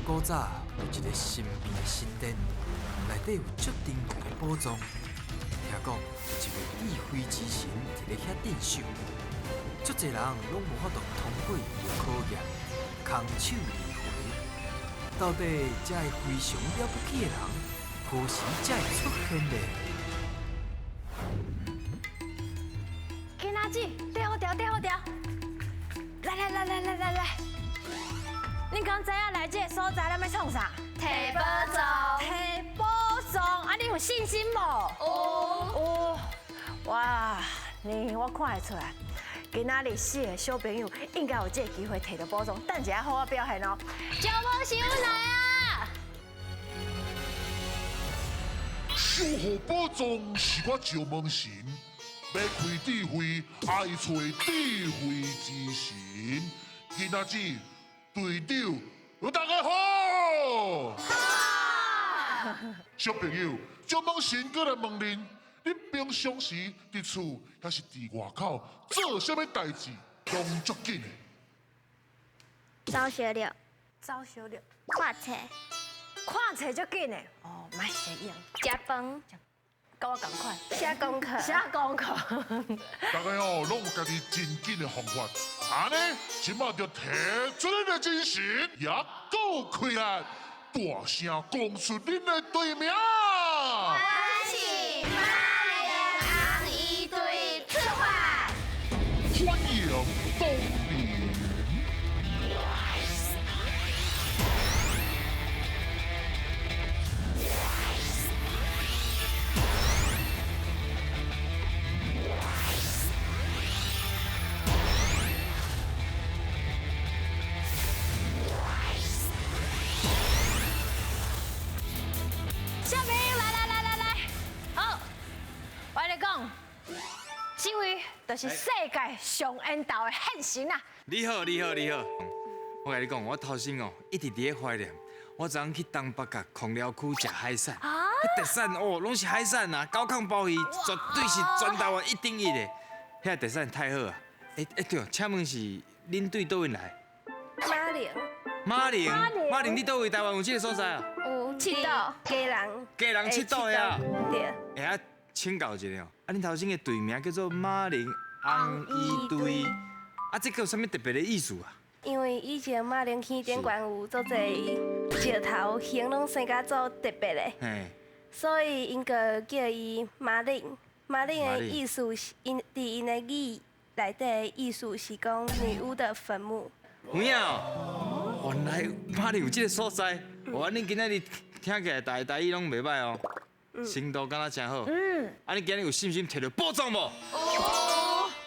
古早有一个神秘的神殿，内底有足珍贵的宝藏。听讲有一位智慧之神伫咧遐镇守，足济人拢无法度通过伊的考验，空手而回。到底这个非常了不起的人，何时才会出现呢？囡仔子，缀好条，缀好条。来来来来来来来，恁敢知影来这个所在咱欲创啥？提宝藏。提宝藏，啊，恁有信心无？有。有。哇，你我看会出来，今仔日四个小朋友应该有这个机会提著宝藏，等一下好好表现哦。赵无想来啊！守护宝藏是我石门神，欲开智慧，爱揣智慧之神。囡仔子，队长，大家好。小朋友，石门神阁来问恁，恁平常时伫厝抑是伫外口做啥物代志，拢足紧的？走小了，走小了，看册，看册足紧的。哦，莫摄影，食饭，佮我仝款，写功课，写功课。大家哦，拢有家己真紧的方法。按呢，这马就提出恁的精神，也阁开力，大声讲出恁的队名。我是马铃红衣队出发。欢迎光临。小朋友，来来来来来，好，我跟你讲，这位就是世界上缘投的现神啊！你好，你好，你好。我共你讲，我头先哦一直伫咧怀念，我昨昏去东北角枋寮区食海产，彼特产哦，拢是海产啊，九孔鲍鱼绝对是全台湾一等一的，遐特产太好啊！欸欸对，请问是恁对佗位来？马铃。马铃，马铃，你佗位台湾有这个所在啊？有，七堵，基隆。基隆七堵呀。对。欸啊，请教一下哦，啊，恁头先的队名叫做马铃红衣队，啊，这个有啥物特别的意思啊？因为以前马铃坑顶悬有足济石头，形拢生甲足特别的，所以𪜶就叫伊马铃。马铃的意思是，𪜶伫𪜶的语内底的意思是讲女巫的坟墓。有影哦，原来马铃有这个所在。哇，恁今仔日听起来台台语拢袂䆀哦，程度敢若真好。啊，你今日有信心提著宝藏无？有。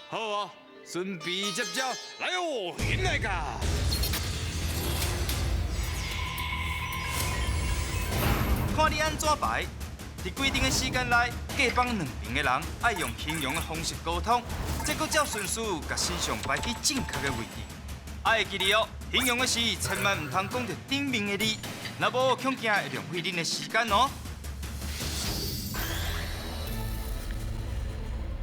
好哦，准备接招，来哦，起来噶！看你按怎排，伫规定的时间内，各帮两边的人爱用形容的方式沟通，再阁照顺序共神像排去正确的位置。爱会记得哦，形容的时千万毋通讲著顶面的字，若无恐惊会浪费恁的时间哦。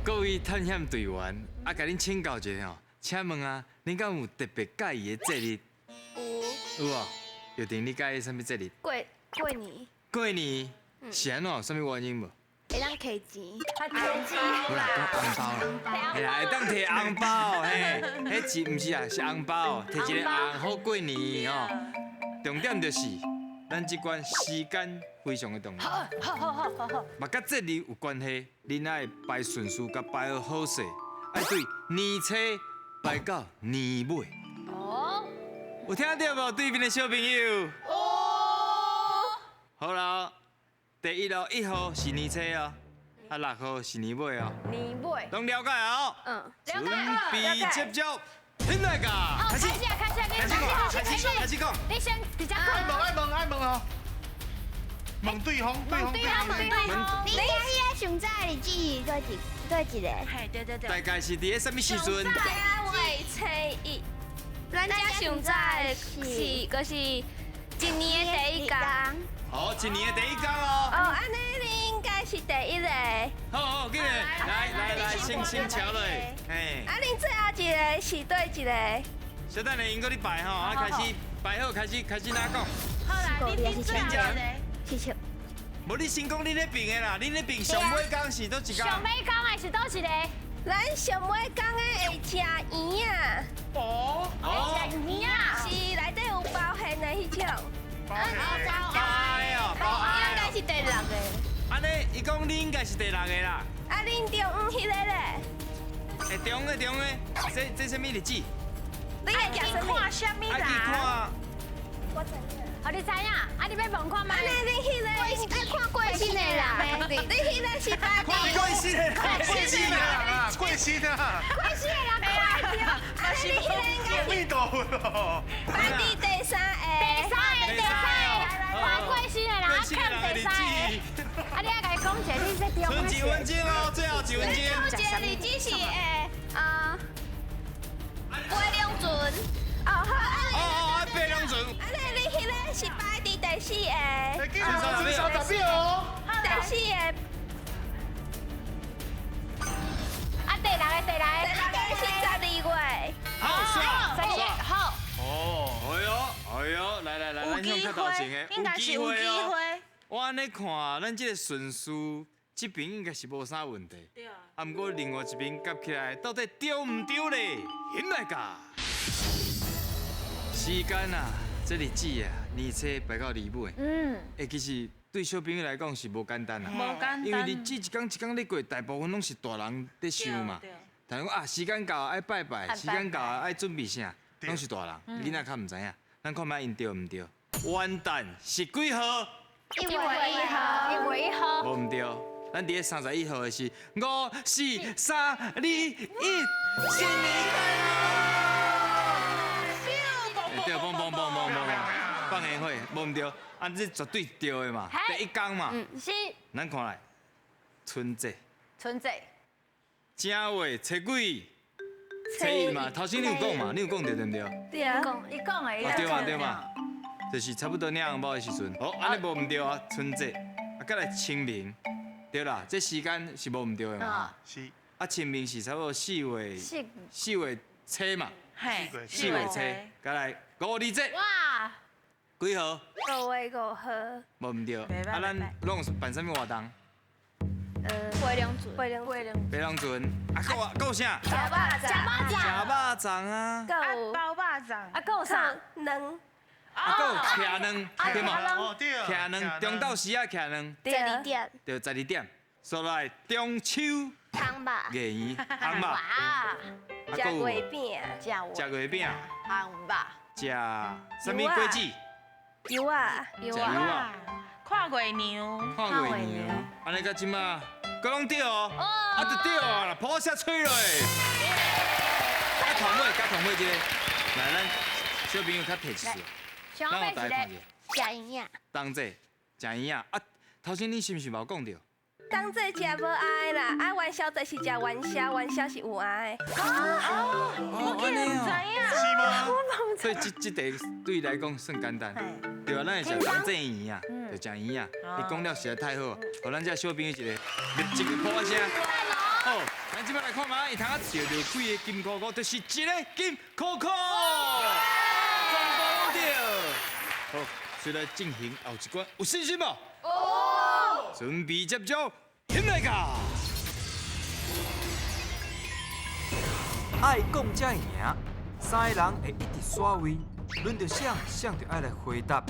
各位探险队员，啊，共恁请教一下哦，请问啊，恁敢有特别佮意的节日？有。有哦，玉婷，你佮意啥物节日？过过年。过年是按怎？有啥物原因无？会当提钱。提钱。无啦，讲红包啦。嘿啦，会当提红包，嘿，彼钱毋是啊，是红包，提一个红好过年吼。重点就是，咱这关时间非常的重要。好，好，好，好，好。嘛，佮节日有关系，恁爱排顺序，共排好好势，爱对年初排到年尾。哦。有听著无？对面的小朋友。哦。好啦，第一路1号是年初哦，啊6号是年尾哦。年尾。拢了解哦。嗯。了解。准备接招，起来噶！好，开始啊，开始啊，开始讲，开始开始讲。你先直接讲。爱问爱问爱问哦。问对方，对方，对方，对方。你今日上早的日子是佗一佗一个？嘿，对对对。大概是伫咧啥物时阵？正月初一。咱遮上早的是，就是一年的第一天。好，一年的第一天哦。哦，按呢你应该是第一个。好好，紧来，来来来，先先瞧落。嘿。啊，恁最后一个是佗一个？小等下，𪜶閣咧排吼，啊开始排好，开始开始哪讲？好啦，你你最后一个。谢谢。无你先讲恁那边的啦，恁那边上尾工是佗一工？上尾工的是佗一个？咱上尾工的会食圆仔。哦。会食圆仔。是内底有包馅的彼种。包馅。包馅哦，包馅。应该是第六个。按呢，伊讲你应该是第六个啦。啊，恁中午彼个咧？欸，中的中的，这这啥物日子？你爱食啥物？看啥物爱去看。我知影。哦，你知影？啊，你欲问看觅？按呢，你彼个爱看过身的人，你彼个是排过身的，过身的啊，过身啊，过身的人看著。啊，你彼个应该阿弥陀佛。排伫第三个。第三个，第三个，看过身的人，啊，看第三个。啊，你爱共伊讲一下，你这中。剩一分钟哦，最后一分钟。最后一个日子是会啊，飞龙船。哦好，哦哦，飞龙船。啊，你彼个是排伫第四个。30秒哦。第四个。啊，第六个，第六个。第六个是12月。好，12月好。哦，哎呦，哎呦，来来来，咱向较头前的，应该是有机会。我按呢看，咱这个顺序，这边应该是无啥问题。对啊。啊，毋过另外一边夹起来，到底对毋对咧？起来噶。时间啊，这日子啊，年初排到年尾。嗯。欸，其实对小朋友来讲是无简单啊。无简单。因为日子一天一天咧过，大部分拢是大人咧想嘛。但讲啊，时间到爱拜拜，时间到爱准备啥，拢是大人。囡仔较毋知影，咱看觅𪜶对毋对？元旦是几号？ 1月1号，1月1号。无毋对，咱伫咧31号的是5、4、3、2、1，新年快乐！对，嘣嘣嘣嘣嘣，放烟火，无毋对，啊，这绝对对的嘛，第一工嘛。是。咱看来，春节。春节。正月初几？初一嘛，头先你有讲嘛？你有讲著对毋对？对啊，伊讲的。对嘛对嘛。就是差不多领红包的时阵，哦，按呢无毋对啊，春节，啊，再来清明，对啦，这时间是无毋对的嘛。是。啊，清明是差不多4月，4月初嘛。嘿。 4月初，再来五二节。哇。几号？ 5月5号。无毋对。啊，咱拢有办啥物活动？飞龙船。飞龙船。飞龙船。啊，阁有啥？食肉粽。食肉粽。食肉粽啊。阁有。包肉粽。啊，阁有啥？卵。啊，阁有徛卵，对无？徛卵，中昼时仔徛卵。 12点。对，12点。所来中秋。烘肉。月圆，烘肉。食月饼。食月饼。烘肉。食啥物果子？柚仔。柚仔。看月娘。看月娘。按呢到这马，阁拢对哦。啊，就对啊啦，噗声吹落。甲同尾，甲同尾这个，来，咱小朋友较提一次。咱我大家看者。食圆仔。冬至食圆仔啊！头先你是毋是嘛有讲著？冬至食无爱啦，啊元宵节是食元宵，元宵是有爱。哦，我竟然毋知影。是吗？所以这这题对伊来讲算简单。对啊，咱会食冬至圆仔，就食圆仔。伊讲了实在太好，予咱这小朋友一个立即个噗仔声。好，咱这摆来看觅，伊通仔摕著几个金箍箍，就是一个金箍箍。全部拢对。好，所以来进行后一关，有信心无？有。准备接招，起来噶！爱讲才会赢，三个人会一直刷位，轮著谁，谁就爱来回答。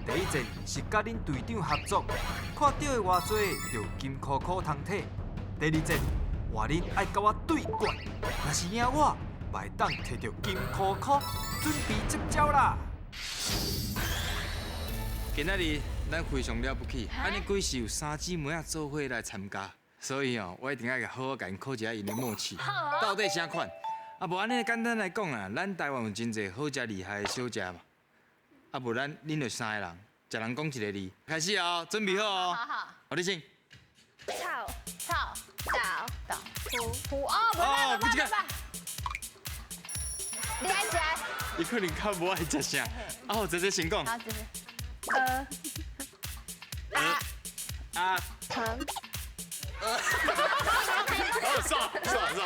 第一战是佮恁队长合作，看著的偌济就有金箍箍通摕。第二战换恁爱佮我对决，若是赢我，嘛会当摕著金箍箍。准备接招啦！今仔日咱非常了不起，按呢几时有三姊妹仔做伙来参加，所以哦，我一定爱好好共𪜶考一下𪜶的默契，到底啥款？啊，无按呢简单来讲啦，咱台湾有真济好食厉害的小食嘛。啊，无咱恁就三个人，一人讲一个字，开始哦，准备好哦。好好。好，你先。草草豆豆胡胡哦，无无无无。你爱食？伊可能较无爱食啥。啊，好，姐姐先讲。好，姐姐。啊。糖。好，煞煞煞，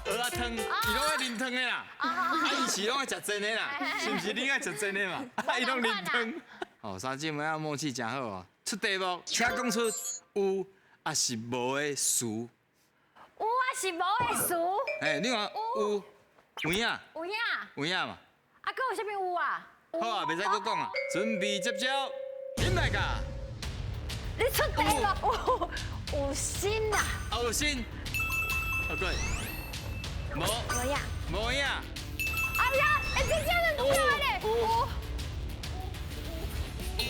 蚵仔湯，伊攏愛啉湯的啦，啊，伊是攏愛食煎的啦，是毋是？你愛食煎的嘛？啊，伊攏啉湯。哦，三姊妹仔默契真好哦。出題目，請講出有抑是無的詞。有抑是無的詞？哎，你看有有影？有影。有影嘛？啊，閣有啥物有啊？好啊，袂使閣講啊，準備接招，起來噶。你出題目有有心啦。啊，有心。好過。無。無影。無影。哎呀，哎，真正是對咧。有。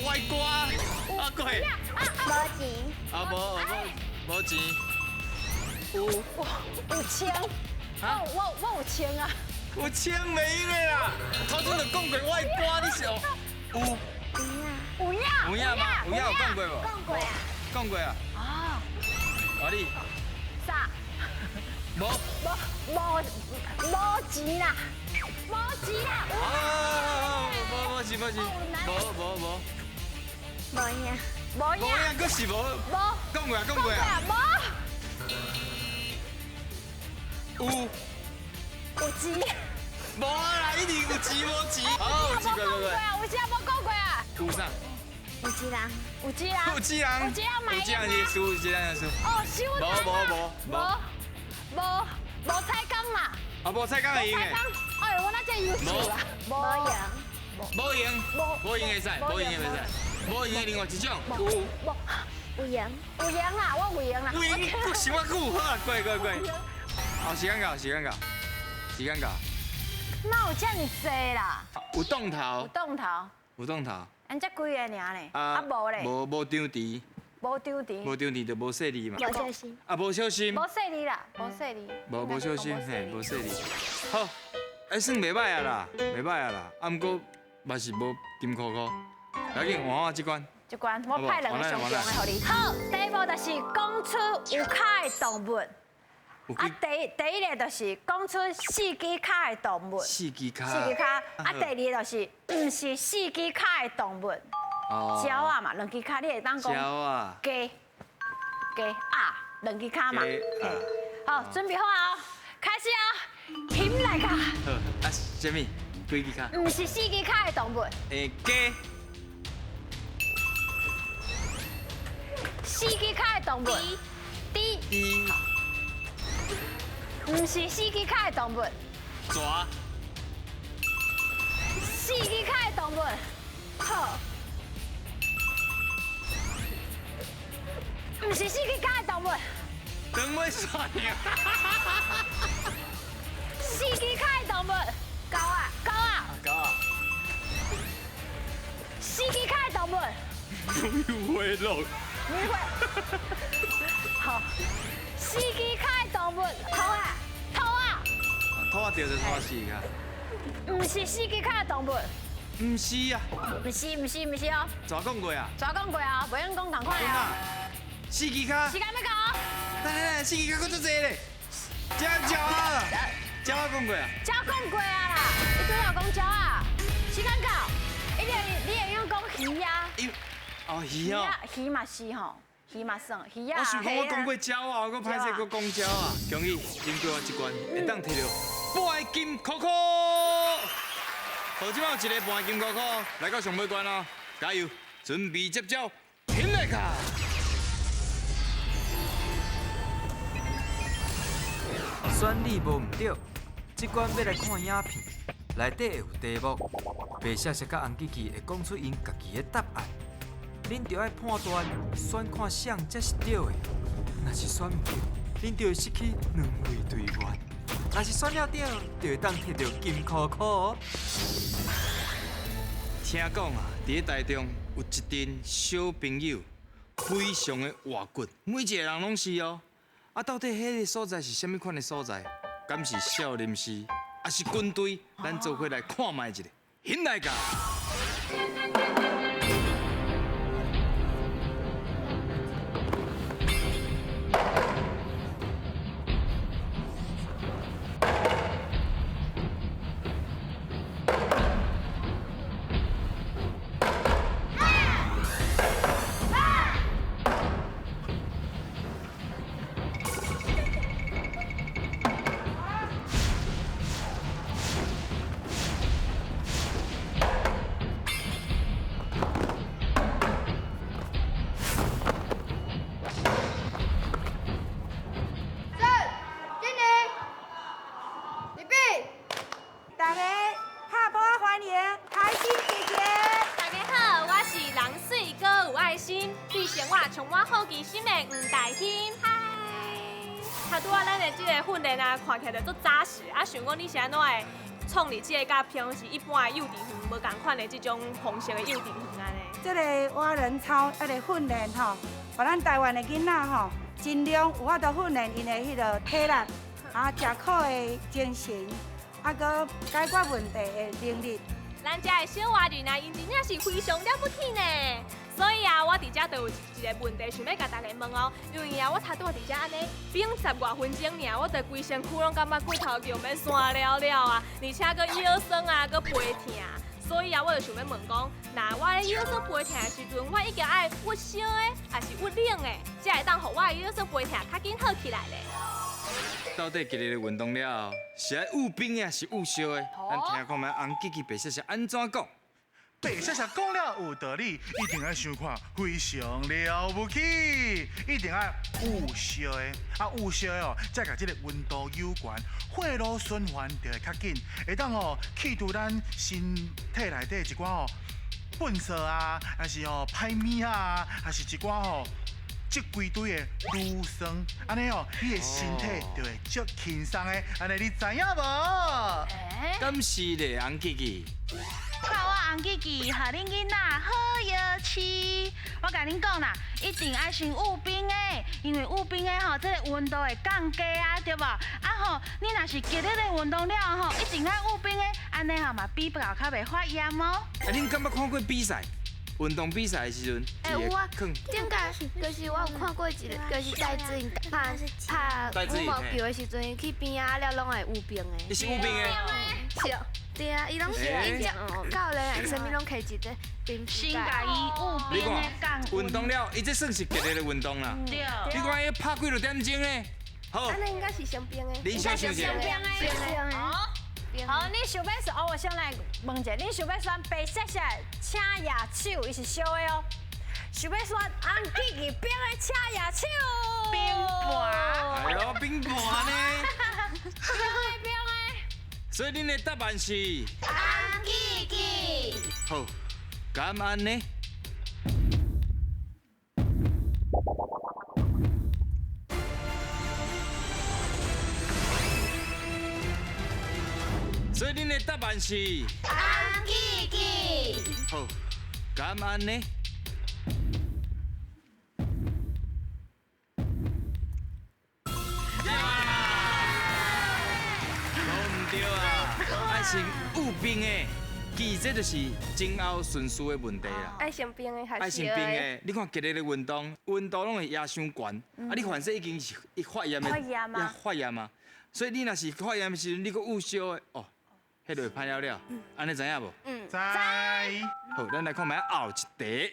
歪瓜。啊，過。無錢。啊，無無無錢。有有錢。我有錢啊。有錢沒的啦，頭先就講過歪瓜，你是有？有影。有影嗎？有影有講過無？講過啊。講過啊。哦。啊你？啥？無。無無錢啦，無錢啦。哦，無無錢無錢，無無無。無影。無影。無影，閣是無。無。講過啊，講過啊。無。有。有錢。無啦，一定有錢無錢。好，有錢過過。有錢無講過啊？有啥？有錢人。有錢人。有錢人。有錢人買。有錢人是輸，有錢人是輸。哦，輸。無無無無。無無彩工啦。啊，無彩工會用的。哎，我哪這優秀啊？無閒。無閒。無閒會使，無閒會使。無閒的另外一種。有。有閒。有閒啦，我有閒啦。有閒，閣想較久，好啊，過過過。好，時間到，時間到，時間到。哪有這麼濟啦？有凍頭。有凍頭。有凍頭。按這幾个爾呢？啊，無咧。無無張池。無張池。無張池就無細膩嘛。無小心。啊，無小心。無細膩啦，無細膩。無無小心，嘿，無細膩。好，哎，算袂歹啊啦，袂歹啊啦。啊，毋過嘛是無金箍箍。來緊換我這關。這關我派兩個上強的予你。好，第一步就是講出有跤的動物。啊，第一个就是講出四支跤的動物。四支跤。四支跤。啊，第二个就是毋是四支跤的動物。鳥仔嘛，兩支跤你會當講。鳥仔。雞，雞鴨，兩支跤嘛。好，準備好啊，開始啊，起來噶。好，啊，啥物？幾支跤？毋是四支跤的動物。欸，雞。四支跤的動物。豬。豬。毋是四支跤的動物。蛇。四支跤的動物。好。毋是四支跤的動物。長尾蛇。四支跤的動物。狗啊，狗啊。狗啊。四支跤的動物。梅花鹿。梅花。好。四支跤的動物，兔啊，兔啊。兔仔對就兔仔四支跤。毋是四支跤的動物。毋是啊。毋是毋是毋是哦。蛇講過啊。蛇講過啊，袂用講仝款啊。四支跤。時間欲到哦。等等等，四支跤閣足濟咧。鳥鳥啊，鳥仔講過啊。鳥講過啊啦，你拄仔有講鳥啊。時間到，一定你會用講魚啊。哦魚哦。魚嘛是吼。魚嘛算魚啊！我想講我講過鳥啊，我閣歹勢閣講鳥啊。恭喜經過我這關，會當摕著半金箍箍。好，這擺有一個半金箍箍，來到上尾關哦，加油，準備接招，起來卡！選你無毋對，這關欲來看影片，內底會有題目，白雪雪佮紅吉吉會講出𪜶家己的答案。恁著愛判斷選看啥才是對的，若是選毋對，恁就會失去兩位隊員；若是選了對，就會當摕著金箍箍哦。聽講啊，佇咧台中有一陣小朋友非常的活骨，每一個人攏是哦。啊，到底彼个所在是啥物款的所在？敢是少林寺，抑是軍隊？咱做伙來看覓一下，起來噶！充满好奇心的黄大兴。嗨，头拄仔咱的这个训练啊，看起来就足扎实啊，想讲你是按怎会创立这个佮平常时一般的幼稚园无仝款的这种方式的幼稚园按呢？这个蛙人操这个训练吼，予咱台湾的囡仔吼，尽量有法度训练𪜶的彼个体力，啊，食苦的精神，啊，阁解决问题的能力。咱遮的小活人啊，𪜶真正是非常了不起呢。所以啊，我伫遮就有一个问题想欲共大家问哦，因为啊，我头拄仔伫遮按呢冰10外分钟尔，我就规身躯拢感觉骨头强欲散了了啊，而且阁腰酸啊，阁背疼。所以啊，我就想欲问讲，若我咧腰酸背疼的时阵，我一定爱捂烧的，抑是捂冷的，才会当予我的腰酸背疼较紧好起来咧？到底激烈的运动了后，是爱捂冰的，抑是捂烧的？咱听看觅红吉吉白雪是按怎讲？白雪雪讲了有道理，一定爱想看非常了不起，一定爱捂烧的，啊捂烧的哦，才共这个温度有关，血路循环就会较紧，会当哦去除咱身体内底一寡哦粪扫啊，抑是哦歹物啊，抑是一寡吼积规堆的乳酸，按呢哦，你的身体就会足轻松的，按呢你知影无？敢是咧，红吉吉。看我红吉吉，予恁囡仔好药饲。我共恁讲啦，一定爱先捂冰的，因为捂冰的吼，这个温度会降低啊，对无？啊吼，你若是激烈的运动了后吼，一定爱捂冰的，按呢吼嘛比较较袂发炎哦。啊，恁敢捌看过比赛？运动比赛的时阵，欸有啊，顶届就是我有看过一个，就是戴资颖拍拍羽毛球的时阵，伊去边仔了拢会捂冰的。伊是捂冰的。是哦，对啊，伊拢是伊教练啥物拢摕一个冰先共伊捂冰的降温。运动了，伊这算是激烈的运动啦。对。你看伊拍几落点钟呢？好。按呢应该是先冰的。你先想者。冰的。好，你想欲选？哦，我先来问一下，你想欲选白雪雪请野手，伊是烧的哦。想欲选红吉吉冰的请野手。冰盘。哎呦，冰盘呢？冰的冰的。所以恁的答案是？红吉吉。好，敢按呢？所以恁的答案是？红吉吉。好，敢按呢？都毋对啊！爱先捂冰的，其实这就是前后顺序的问题啦。爱先冰的还爱是先冰的，你看激烈的运动，温度拢会压伤悬，啊，你反正已经是发炎的，发炎啊，所以你若是发炎的时阵，你阁捂烧的，哦。彼就会歹了了，按呢知影无？嗯，知。好，咱来看觅后一题。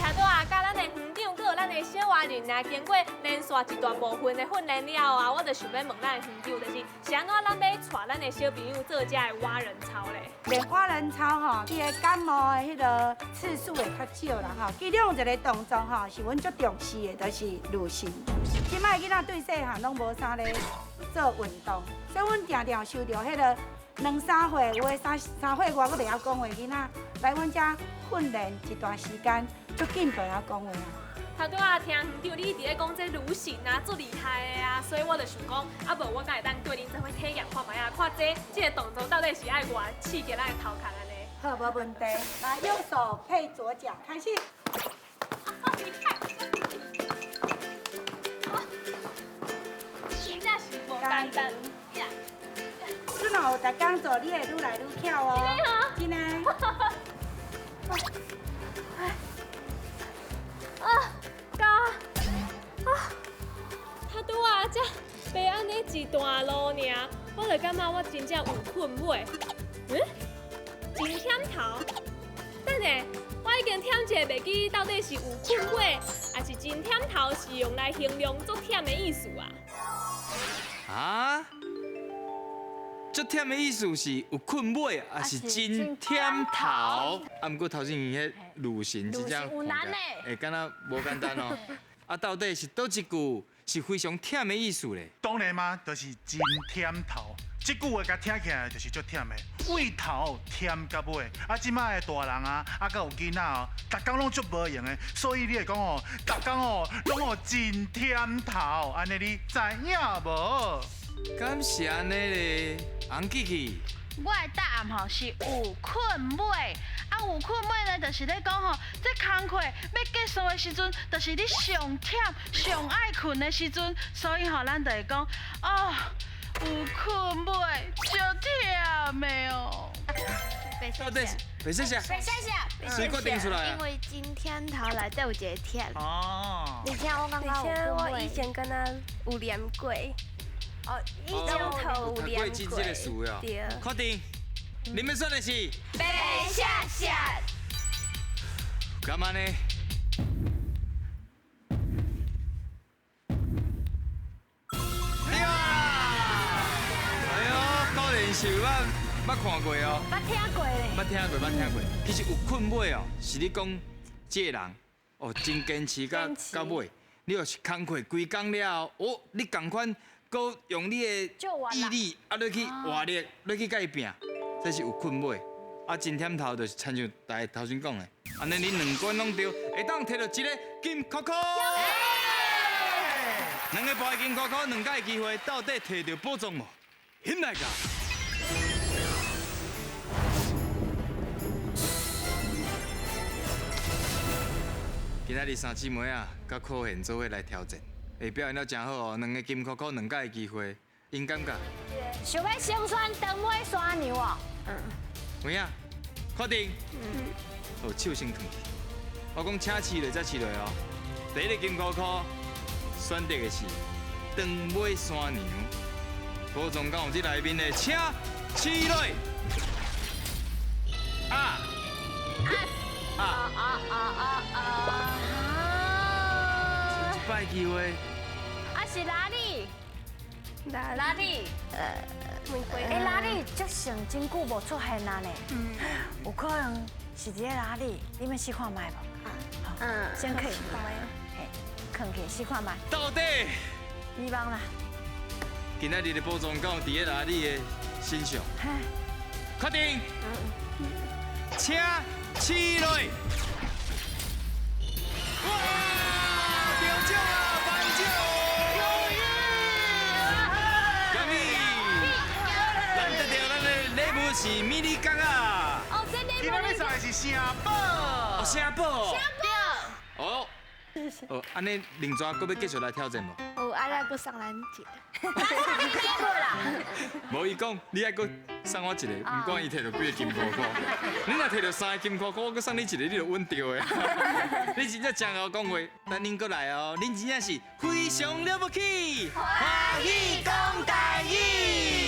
头拄啊，佮咱的园长，阁有咱的小活人啊，经过连续一大部分的训练了后啊，我就想欲问咱的园长，就是是按怎咱欲带咱的小朋友做这个蛙人操咧？练蛙人操吼，伊的感冒的彼个次数会较少啦吼。其中有一个动作吼，是阮足重视的，就是乳心。这摆囡仔对细汉拢无啥咧做运动，所以阮定定收著彼个2、3岁，有的3岁外阁袂晓讲话囡仔来阮遮训练一段时间，足紧就会晓讲话啊。头拄仔听园长你伫咧讲这女神啊，足厉害的啊，所以我就想讲，啊无我敢会当对恁做伙体验看觅啊，看这个动作到底是爱偌刺激咱的头壳按呢？好，无问题。来，右手配左脚，开始。真正是无简单。你若有逐工做，你会愈来愈巧哦。真的。啊，够啊！头拄仔才爬按呢一段路尔，我就感觉我真正有困尾。嗯，真忝头。等下，我已经忝一下，袂记到底是有困尾，抑是真忝头是用来形容足忝的意思啊？啊？足忝的意思是有困尾，抑是真忝头？啊，毋过头前伊彼女神真正，有难呢，会敢若无简单哦。啊，到底是佗一句是非常忝的意思咧。当然嘛，就是真忝头。这句话共听起来就是足忝的，为头忝到尾。啊，这摆的大人啊，啊，阁有囡仔哦，逐工拢足无闲的，所以你会讲哦，逐工哦，拢哦真忝头，按呢你知影无？敢是按呢咧，洪记记。我的答案吼是有困尾，啊有困尾呢，就是咧讲吼，这工课欲结束的时阵，就是你上忝、上爱困的时阵，所以吼，咱就会讲哦，有困尾足忝的哦。到底是白雪雪？白雪雪。谁决定出来？因为真忝头内底有一个忝。哦。而且我感觉而且我以前敢若有念过。哦，以前头有念过这个词哦。对。确定？你们选的是？白雪雪。干嘛呢？对啊！哎呦，果然是有捌看过哦。捌听过咧。捌听过，捌听过。其实有困尾哦，是你讲这个人哦，真坚持到到尾。你若是工课规工了后，哦，你仝款。阁用你的毅力啊，落去活力，落去共伊拼，这是有困尾。啊，真忝头就是亲像大家头先讲的，按呢你两关拢对，会当摕到一个金箍箍。两个白金箍箍，两摆机会，到底摕到宝藏无？翕来噶！今仔日三姊妹啊，佮可贤做伙来挑战。会表现了真好哦，两个金箍箍，两摆的机会，𪜶感觉？想欲先选长尾山羊哦。嗯。有影？确定？嗯。好，手先囥起。我讲请试落才试落哦。第一个金箍箍选择的是长尾山羊，宝藏敢有这内面的，请试落。啊！啊啊啊啊啊！一摆机会。啊是哪里？哪里？哎，哪里？这成真久无出现啊呢。嗯。有可能是伫咧哪里？你们试看觅无？嗯。先可以。嘿，囥起试看觅。到底？希望啦。今仔日的宝藏敢有伫咧哪里的身上？确定。嗯。请试落。哇！中奖啊！颁奖！恭喜！咱得到咱的礼物是迷你角啊！哦，这礼物。今仔日送的是城堡。哦，城堡。城堡。哦。哦，按呢，林泉阁欲继续来挑战无？有，啊，来阁送咱一个。无伊讲，你爱阁送我一个，毋管伊摕著几个金箍箍。你若摕著三个金箍箍，我阁送你一个，你就稳著的。你真正真会讲话，等恁阁来哦。恁真正是非常了不起，欢喜讲台语。